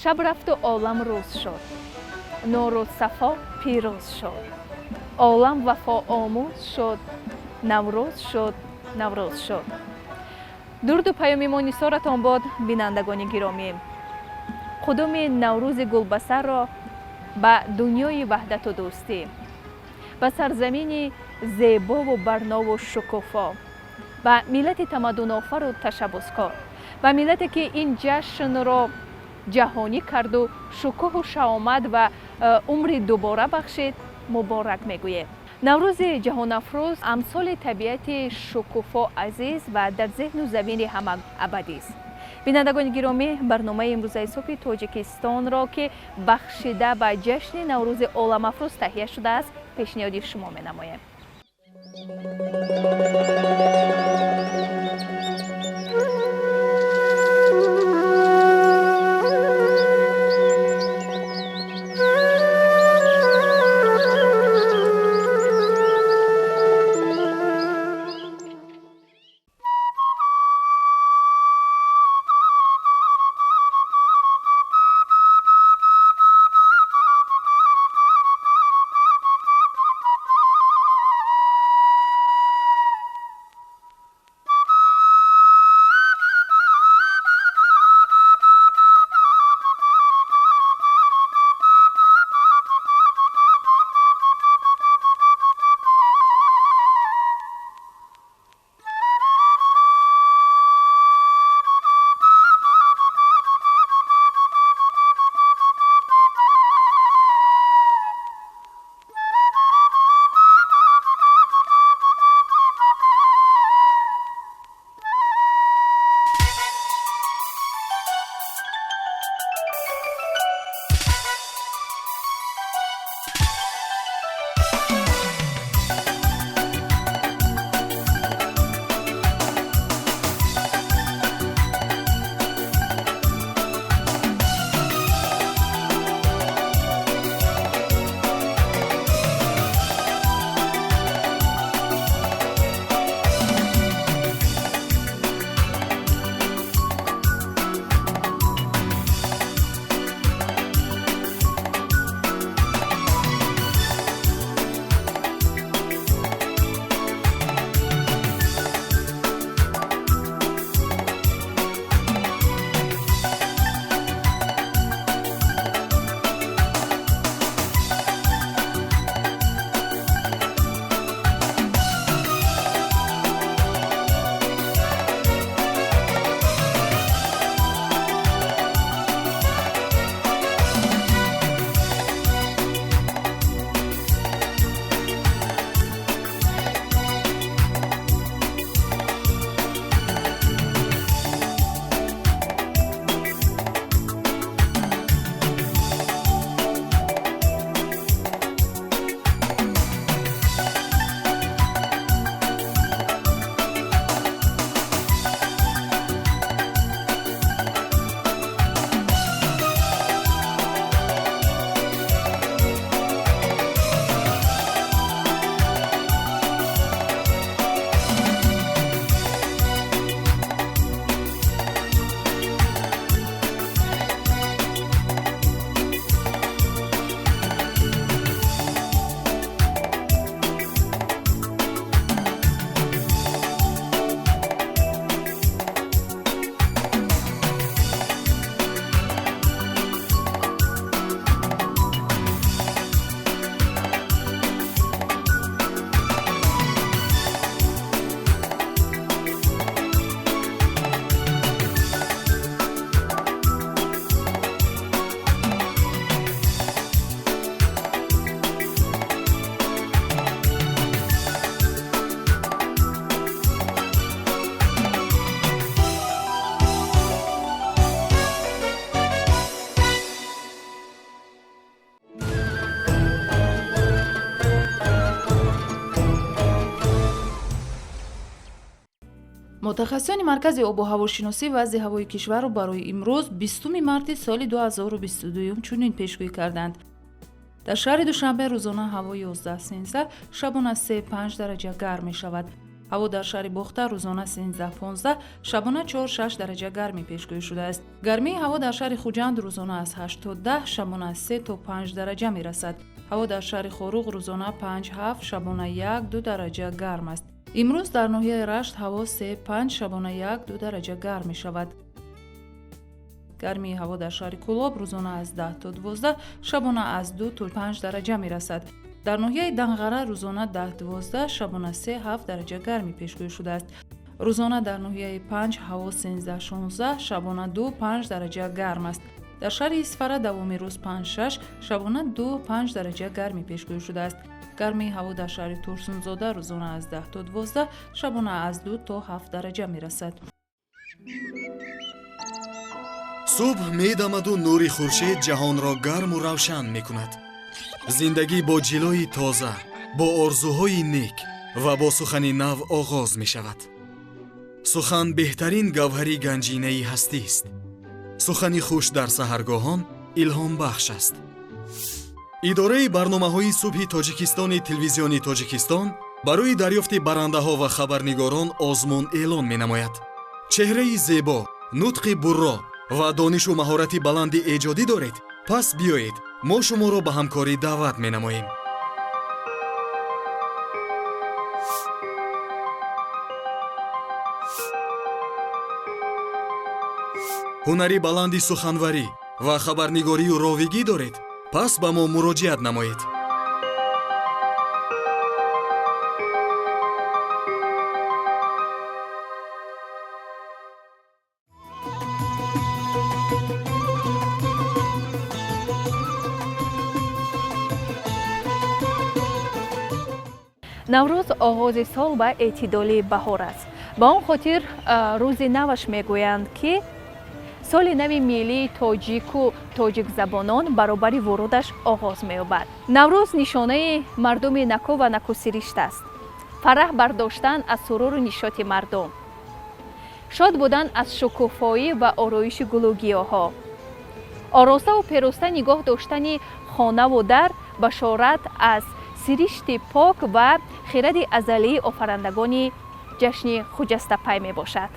Шаб рафту олам рӯз шуд, нуру сафо пирӯз шуд, олам вафоомӯз шуд, Наврӯз шуд, Наврӯз шуд. Дуруду паёми мо нисоратон бод, бинандагони гиромӣ. Қудуми Наврӯзи гулбасарро ба дунёи ваҳдату дӯстӣ, ба сарзамини зебову барнову шукуфо, ба миллати тамаддунофару ташаббускор, ба миллате ки ин ҷашнро ҷаҳонӣ карду шукӯҳу шаомат ва умри дубора бахшид, муборак мегӯем. Наврӯзи ҷаҳонафрӯз амсоли табиати шукуфо азиз ва дар зеҳну замири ҳама абадист. Бинандагони гиромӣ, барномаи имрӯзаи Субҳи Тоҷикистонро, ки бахшида ба ҷашни Наврӯзи оламафрӯз таҳия шудааст, пешниҳоди шумо менамоем. Мутахассисони Маркази обу ҳавошиносӣ вазъи ҳавои кишварро барои имрӯз, 20 марти соли 2022, чунин пешгӯӣ карданд. Дар шаҳри Душанбе рӯзона ҳаво 11-13, шабона 3-5 дараҷа гарм мешавад. Ҳаво дар шаҳри Бохтар рӯзона 13-15, шабона 4-6 дараҷа гармӣ пешгӯӣ шудааст. Гармии ҳаво дар шаҳри Хуҷанд рӯзона аз 8 то 10, шабона аз 3 то 5 дараҷа мерасад. Ҳаво дар шаҳри Хоруғ рӯзона 5-7, шабона 1-2 дараҷа гарм аст. Имрӯз дар ноҳияи Рашт ҳаво 3-5, шабона 1-2 дараҷа гарм мешавад. Гармии ҳаво дар шаҳри Кӯлоб рӯзона аз 10 то 12, шабона аз 2 то 5 дараҷа мерасад. Дар ноҳияи Данғара рӯзона 10-12, шабона 3-7 дараҷа гармӣ пешгӯӣ шудааст. Рӯзона дар ноҳияи Панҷ ҳаво 13-16, шабона 2-5 дараҷа гарм аст. Дар шаҳри Исфара давоми рӯз 5-6, шабона 2-5 дараҷа гармӣ пешгӯӣ шудааст. Гармии ҳаво дар шаҳри Турсунзода рӯзона аз 10 то 12, шабона аз 2 то 7 дараҷа мерасад. Субҳ медамаду нури хуршед ҷаҳонро гарму равшан мекунад. Зиндагӣ бо ҷилои тоза, бо орзуҳои нек ва бо сухани нав оғоз мешавад. Сухан беҳтарин гавҳари ганҷинаи ҳастист. Сухани хуш дар саҳаргоҳон илҳомбахш аст. Идораи барномаҳои субҳи Тоҷикистони телевизиони Тоҷикистон барои дарёфти барандаҳо ва хабарнигорон озмун эълон менамояд. Чеҳраи зебо, нутқи бурро ва донишу маҳорати баланди эҷодӣ доред? Пас биёед, мо шуморо ба ҳамкорӣ даъват менамоем. Ҳунари баланди суханварӣ ва хабарнигорию ровигӣ доред? Пас ба мо муроҷиат намоед. Наврӯз оғози сол ва эътидоли баҳор аст. Ба он хотир рӯзи наваш мегӯянд, ки соли нави миллии тоҷику тоҷикзабонон баробари вурудаш оғоз меёбад. Наврӯз нишонаи мардуми наку ва накӯсиришт аст. Фараҳ бардоштан аз суруру нишоти мардум, шод будан аз шукуфоӣ ва ороиши гулу гиёҳҳо, ороставу пероста нигоҳ доштани хонаву дар башорат аз сиришти пок ва хиради азалии офарандагони ҷашни хуҷастапай мебошад.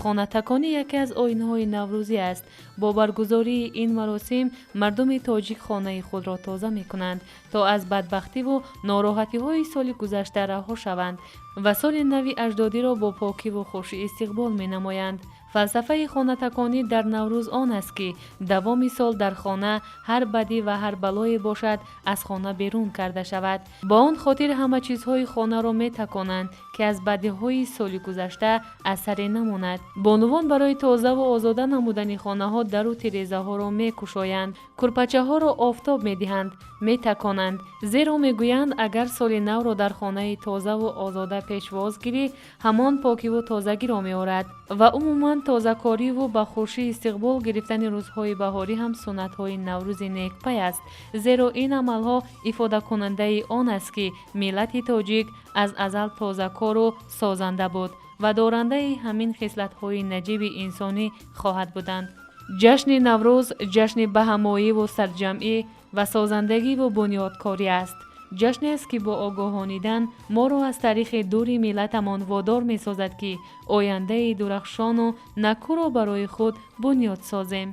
Хонатаконӣ яке аз оинҳои наврӯзӣ аст. Бо баргузории ин маросим мардуми тоҷик хонаи худро тоза мекунанд, то аз бадбахтиву нороҳатиҳои соли гузашта раҳо шаванд ва соли нави аҷдодиро бо покиву хушӣ истиқбол менамоянд. Фалсафаи хонатаконӣ дар Наврӯз он аст, ки давоми сол дар хона ҳар бадӣ ва ҳар балое бошад, аз хона берун карда шавад. Ба он хотир ҳама чизҳои хонаро метаконанд, ки аз бадиҳои соли гузашта асаре намонад. Бонувон барои тозаву озода намудани хонаҳо дару тирезаҳоро мекушоянд, курпачаҳоро офтоб медиҳанд, метаконанд, зеро мегӯянд, агар соли навро дар хонаи тозаву озода пешвоз гирӣ, ҳамон покиву тозагиро меорад. Ва умуман тозакориву ба хушӣ истиқбол гирифтани рӯзҳои баҳорӣ ҳам суннатҳои наврӯзи некпай аст, зеро ин амалҳо ифодакунандаи он аст, ки миллати тоҷик аз азал тозакору созанда буд ва дорандаи ҳамин хислатҳои наҷиби инсонӣ хоҳад буданд. Ҷашни Наврӯз ҷашни баҳамоиву сарҷамъӣ ва созандагиву бунёдкорӣ аст. Ҷашнест, ки бо огоҳонидан моро аз таърихи дури миллатамон водор месозад, ки ояндаи дурахшону накӯро барои худ бунёд созем.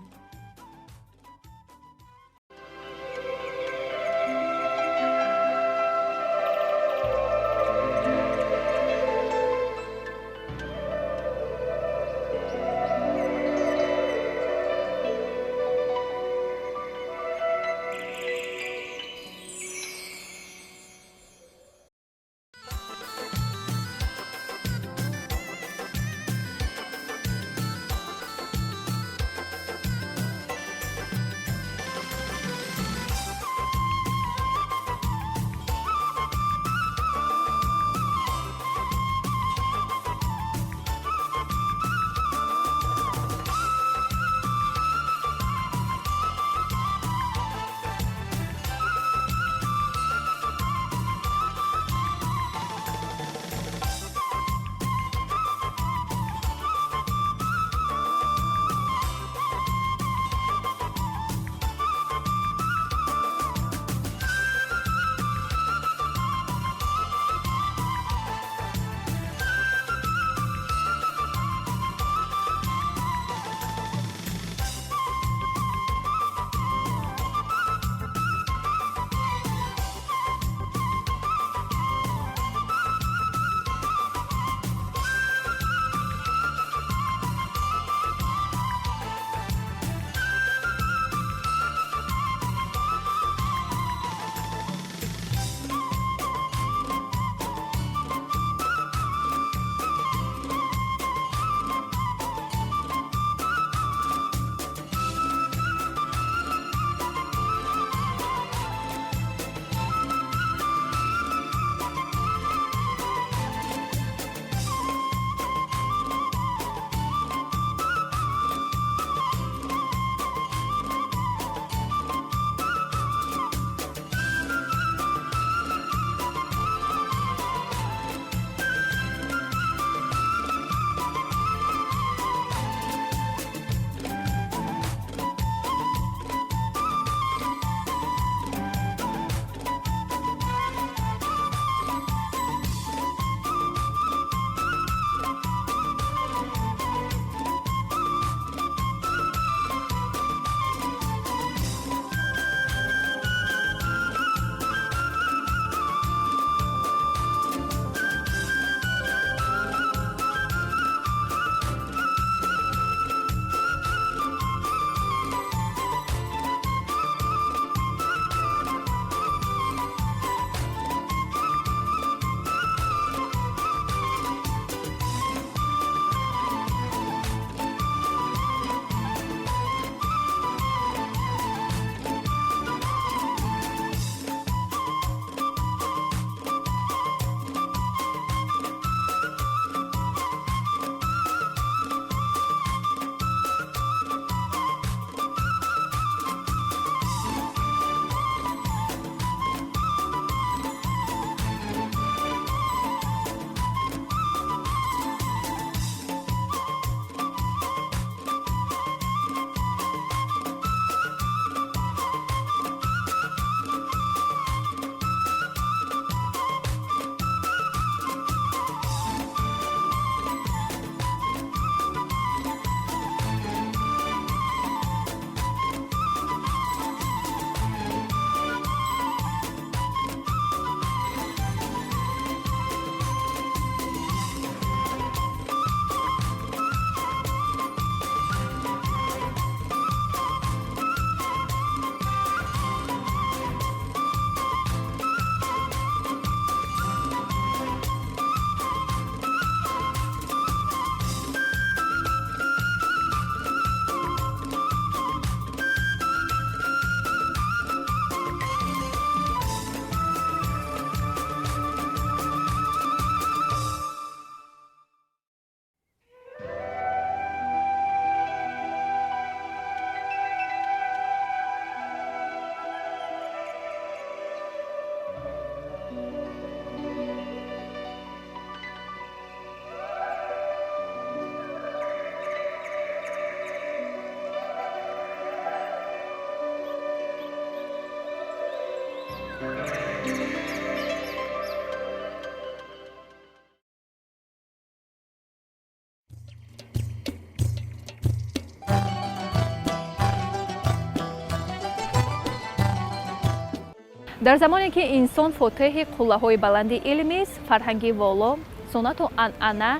Дар замоне ки инсон фотеҳи қуллаҳои баланди илмист, фарҳанги воло, суннату анъана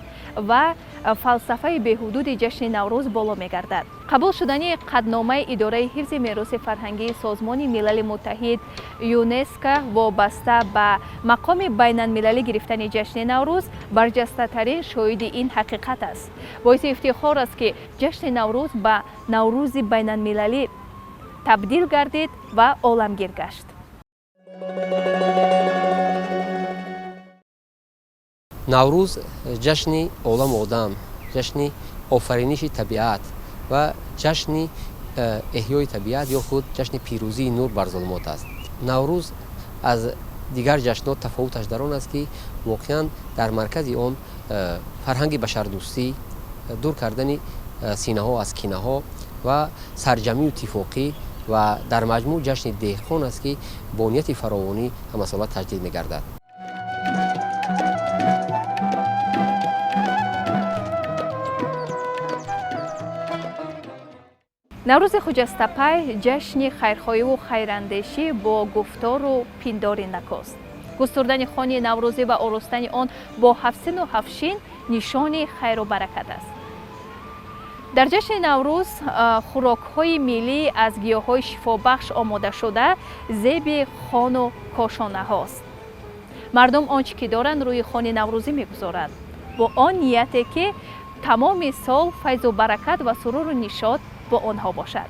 ва фалсафаи беҳудуди ҷашни Наврӯз боло мегардад. Қабул шудани қатъномаи Идораи ҳифзи мероси фарҳангии Созмони Милали Муттаҳид ЮНЕСКО вобаста ба мақоми байналмилалӣ гирифтани ҷашни Наврӯз барҷастатарин шоҳиди ин ҳақиқат аст. Боиси ифтихор аст, ки ҷашни Наврӯз ба Наврӯзи байналмилалӣ табдил гардид ва оламгир гашт. Наврӯз ҷашни оламу одам, ҷашни офариниши табиат ва ҷашни эҳёи табиат ё худ ҷашни пирӯзии нур бар зулумот аст. Наврӯз аз дигар ҷашнҳо тафовуташ дар он аст, ки воқеан дар маркази он фарҳанги башардӯстӣ, дур кардани синаҳо аз кинаҳо ва сарҷамъию иттифоқӣ ва дар маҷмӯъ ҷашни деҳқон аст, ки бо нияти фаровонӣ ҳамасола таҷдид мегардад. Наврӯзи хуҷастапай ҷашни хайрхоҳиву хайрандешӣ бо гуфтору пиндори накост. Густурдани хони наврӯзӣ ва оростани он бо ҳафтсину ҳафтшин нишони хайру баракат аст. Дар ҷашни Наврӯз хӯрокҳои миллӣ аз гиёҳҳои шифобахш омодашуда зеби хону кошонаҳост. Мардум он чӣ ки доранд, рӯи хони наврӯзӣ мегузоранд, бо он нияте ки тамоми сол файзу баракат ва суруру нишот бо онҳо бошад.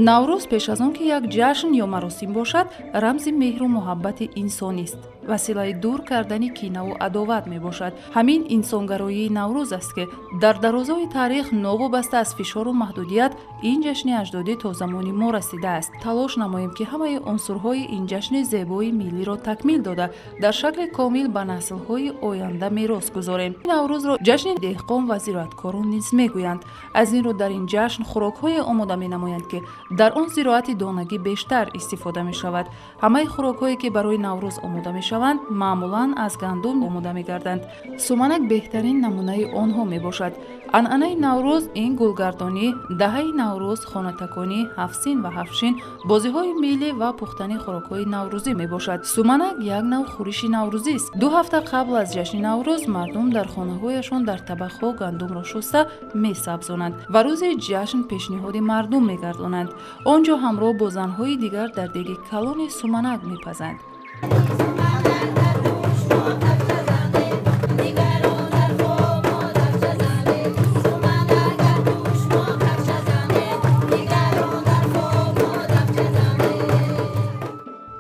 Наврӯз пеш аз он ки як ҷашн ё маросим бошад, рамзи меҳру муҳаббати инсонист, василаи дур кардани кинаву адоват мебошад. Ҳамин инсонгароии Наврӯз аст, ки дар дарозои таърих новобаста аз фишору маҳдудият ин ҷашни аҷдодӣ то замони мо расидааст. Талош намоем, ки ҳамаи унсурҳои ин ҷашни зебои миллиро такмил дода, дар шакли комил ба наслҳои оянда мерос гузорем. Наврӯзро ҷашни деҳқон ва зироаткорон низ мегӯянд. Аз ин рӯ дар ин ҷашн хӯрокҳое омода менамоянд, ки дар он зироати донагӣ бештар истифода мешавад. Ҳамаи хӯрокҳое, ки барои Наврӯз омода мешаванд, маъмулан аз гандум омода мегарданд. Суманак беҳтарин намунаи онҳо мебошад. Анъанаи Наврӯз ин гулгардонӣ, даҳаи Наврӯз, хонатаконӣ, ҳафтсин ва ҳафтшин, бозиҳои миллӣ ва пухтани хӯрокҳои наврӯзӣ мебошад. Суманак як нав хӯриши наврӯзист. 2 ҳафта қабл аз ҷашни Наврӯз мардум дар хонаҳояшон дар табақҳо гандумро шуста месабзонанд ва рӯзи ҷашн пешниҳоди мардум мегардонанд. Он ҷо ҳамроҳ бо занҳои дигар дар деги калони суманак мепазанд.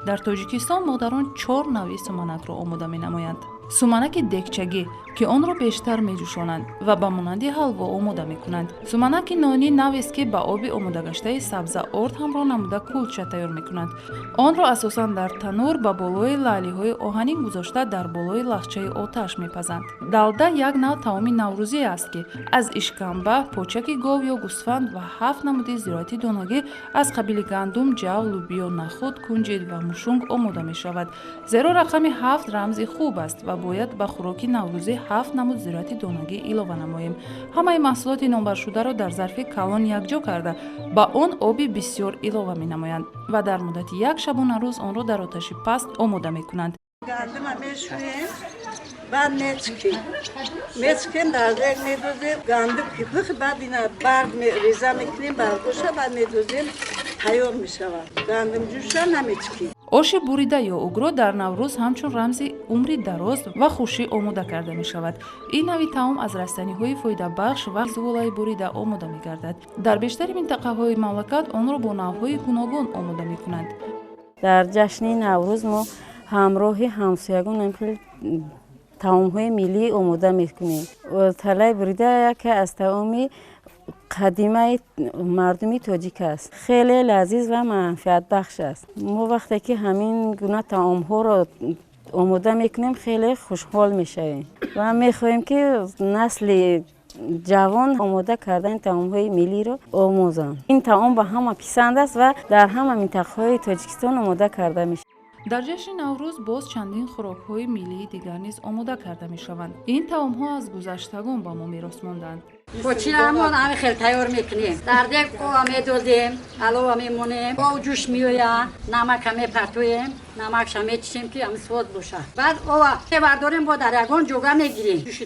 Дар Тоҷикистон модарон чор навъи суманакро омода менамоянд: суманаки дегчагӣ, ки онро бештар меҷӯшонанд ва ба монанди ҳалво омода мекунанд; суманаки нонӣ навест, ки ба оби омодагаштаи сабза орд ҳамроҳ намуда кулча тайёр мекунанд. Онро асосан дар танӯр ба болои лаълиҳои оҳанин гузошта, дар болои лахчаи оташ мепазанд. Далда як нав таоми наврӯзӣ аст, ки аз ишкамба, почаки гов ё гӯсфанд ва ҳафт намуди зироати донагӣ аз қабили гандум, ҷав, лӯбиё, нахуд, кунҷид ва мушунг омода мешавад, зеро рақами ҳафт рамзи хуб аст ва бояд ба хӯроки наврӯзӣ ҳафт намуд зироати донагӣ илова намоем. Ҳамаи маҳсулоти номбаршударо дар зарфи калон якҷо карда, ба он оби бисёр илова менамоянд ва дар муддати як шабонарӯз онро дар оташи паст омода мекунанд. Гандума мешӯем, баъд мечкем, мечкем, дар дег медозем. Гандум ки пухт, баъд ина барг реза мекунем, баргоша, баъд медозем, тайёр мешавад. Гандумҷӯша намечкем. Оши бурида ё угро дар Наврӯз ҳамчун рамзи умри дароз ва хушӣ омода карда мешавад. Ин нави таом аз растаниҳои фоидабахш ва зуволаи бурида омода мегардад. Дар бештари минтақаҳои мамлакат онро бо навъҳои гуногун омода мекунанд. Дар ҷашни Наврӯз мо ҳамроҳи ҳамсоягон хел таомҳои миллӣ омода мекунем. Талаи бурида яке аз таоми қадимаи мардуми тоҷик аст, хеле лазиз ва манфиатбахш аст. Мо вақте ки ҳамин гуна таомҳоро омода мекунем, хеле хушҳол мешавем ва мехоҳем, ки насли ҷавон омода кардани таомҳои миллиро омӯзанд. Ин таом ба ҳама писанд аст ва дар ҳама минтақаҳои Тоҷикистон омода карда мешавад. Дар ҷашни Наврӯз боз чандин хӯрокҳои миллии дигар низ омода карда мешаванд. Ин таомҳо аз гузаштагон ба мо мерос монданд. Кочирамон ҳами хел тайёр мекунем. Дар дег ова медозем, алова мемонем, ов ҷӯш меоя, намака мепартоем, намакша мечишем, ки ҳами соз боша. Баъд ова мебардорем, бо дар ягон ҷога мегирем. Ҷӯши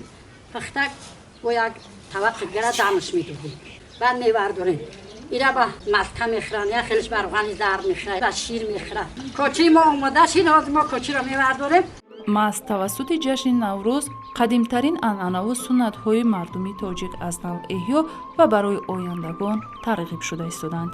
пухтак бо як табақи дигара дамаш медозем. Баъд мебардорем. Ира ба малтка мехӯранд, я хелиш ба равғани зард мехӯрад, ба шир мехӯрад. Кочии мо омода шид, ҳозир мо кочиро мебардорем. Маҳз тавассути ҷашни Наврӯз қадимтарин анъанаву суннатҳои мардуми тоҷик аз нав эҳё ва барои ояндагон тарғиб шуда истоданд.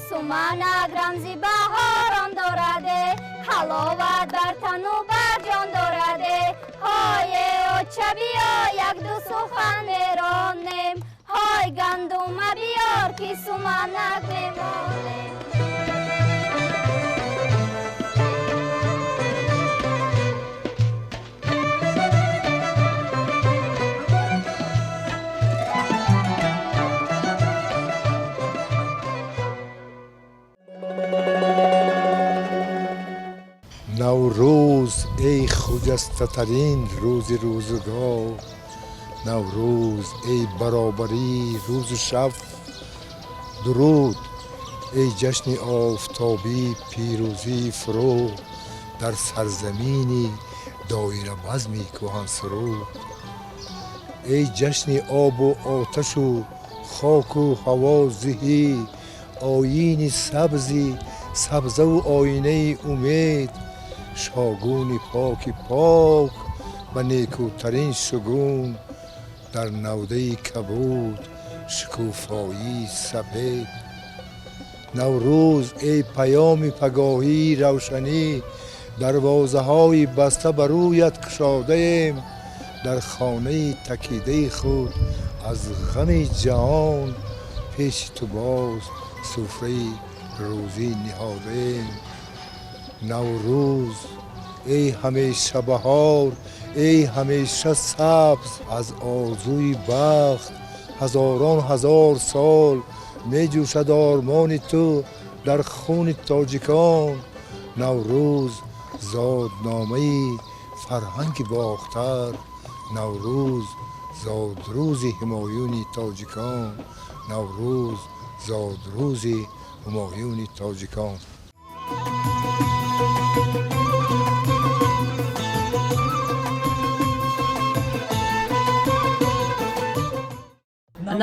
Суманак рамзи баҳорон дораде, ҳаловат бар тану бар ҷон дораде. Ҳое оча, биё, якду сухан меронем. Ҳой гандума биёр, ки суманак мемонем. Наврӯз, эй хуҷастатарин рӯзи рӯзгор, Наврӯз, эй баробарии рӯзу шаб, дуруд, эй ҷашни офтобӣ, пирӯзии фурӯғ дар сарзамини доирабазми кӯҳансуруд. Эй ҷашни обу оташу хоку ҳаво, зиҳӣ оини сабзи сабзаву оинаи умед, шогуни поки пок ва некӯтарин шугун, дар навдаи кабуд шукуфоии сапед. Наврӯз, эй паёми пагоҳии равшанӣ, дарвозаҳои баста ба рӯят кушодаем. Дар хонаи такидаи худ аз ғами ҷаҳон пеши ту боз суфраи рӯзӣ ниҳодаем. Наврӯз, эй ҳамеша баҳор, эй ҳамеша сабз, аз орзуи бахт ҳазорон ҳазор сол меҷӯшад ормони ту дар хуни тоҷикон. Наврӯз, зодномаи фарҳанги Бохтар, Наврӯз, зодрӯзи ҳимоюни тоҷикон, Наврӯз, зодрӯзи ҳумоюни тоҷикон.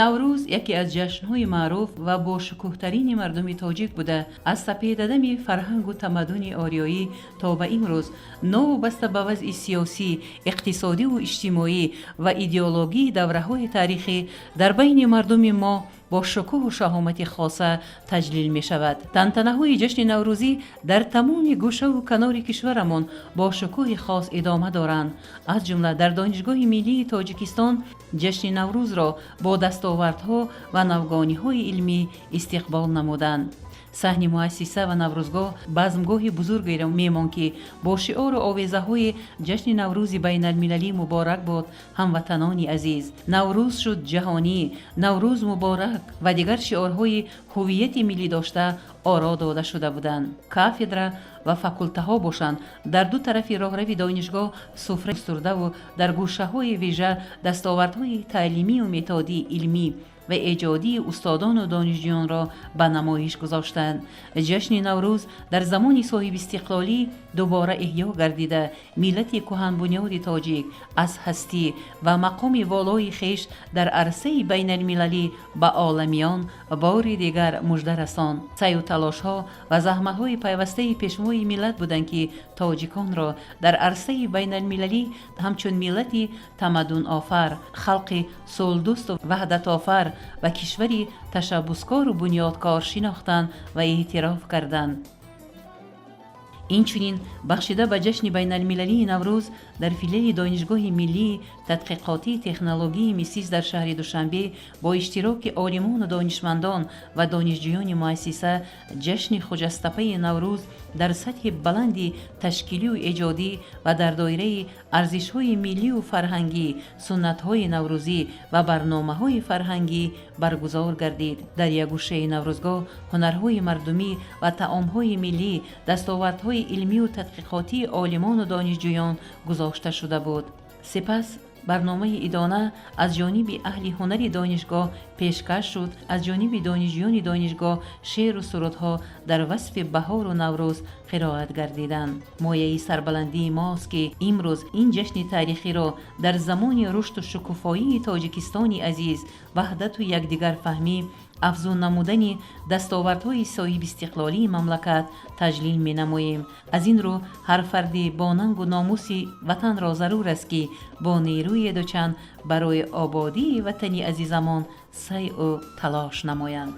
Наврӯз яке аз ҷашнҳои маъруф ва бошукӯҳтарини мардуми тоҷик буда, аз сапедадами фарҳангу тамаддуни ориёӣ то ба имрӯз новобаста ба вазъи сиёсӣ, иқтисодиву иҷтимоӣ ва идеологии давраҳои таърихӣ дар байни мардуми мо бо шукӯҳу шаҳомати хоса таҷлил мешавад. Тантанаҳои ҷашни наврӯзӣ дар тамоми гӯшаву канори кишварамон бо шукӯҳи хос идома доранд. Аз ҷумла дар Донишгоҳи миллии Тоҷикистон ҷашни Наврӯзро бо дастовардҳо ва навгониҳои илмӣ истиқбол намуданд. Саҳни муассиса ва наврӯзгоҳ базмгоҳи бузургеро мемонд, ки бо шиору овезаҳои «Ҷашни Наврӯзи байналмилалӣ муборак бод, ҳамватанони азиз», «Наврӯз шуд ҷаҳонӣ», «Наврӯз муборак» ва дигар шиорҳои ҳуввияти миллӣ дошта оро дода шуда буданд. Кафедра ва факултаҳо бошанд, дар ду тарафи роҳрави донишгоҳ суфра густурдаву дар гӯшаҳои вижа дастовардҳои таълимию методии илмӣ ва эҷодии устодону донишҷӯёнро ба намоиш гузоштанд. Ҷашни Наврӯз дар замони соҳибистиқлолӣ дубора эҳё гардида, миллати кӯҳанбунёди тоҷик аз ҳастӣ ва мақоми волои хеш дар арсаи байналмилалӣ ба оламиён бори дигар мужда расонд. Саъю талошҳо ва заҳматҳои пайвастаи Пешвои миллат буданд, ки тоҷиконро дар арсаи байналмилалӣ ҳамчун миллати тамаддунофар, халқи сулҳдӯсту ваҳдатофар ва кишвари ташаббускору бунёдкор шинохтанд ва эътироф карданд. Инчунин, бахшида ба ҷашни байналмилалии Наврӯз, дар филиали Донишгоҳи миллии тадқиқотии технологии МИСИС дар шаҳри Душанбе бо иштироки олимону донишмандон ва донишҷӯёни муассиса ҷашни хуҷастапаи Наврӯз дар сатҳи баланди ташкилию эҷодӣ ва дар доираи арзишҳои миллию фарҳангӣ, суннатҳои наврӯзӣ ва барномаҳои фарҳангӣ баргузор гардид. Дар як гӯшаи наврӯзгоҳ ҳунарҳои мардумӣ ва таомҳои миллӣ, дастовардҳои илмию тадқиқотии олимону донишҷӯён гузошта шуда буд. Сипас барномаи идона аз ҷониби аҳли ҳунари донишгоҳ пешкаш шуд. Аз ҷониби донишҷӯёни донишгоҳ шеъру сурудҳо дар васфи баҳору Наврӯз қироат гардиданд. Мояи сарбаландии мост, ки имрӯз ин ҷашни таърихиро дар замони рушду шукуфоии Тоҷикистони азиз, ваҳдату якдигарфаҳмӣ, афзун намудани дастовардҳои соҳибистиқлолии мамлакат таҷлил менамоем. Аз ин рӯ ҳар фарди бо нангу номуси ватанро зарур аст, ки бо нерӯи дучанд барои ободии ватани азизамон сайъу талош намоянд.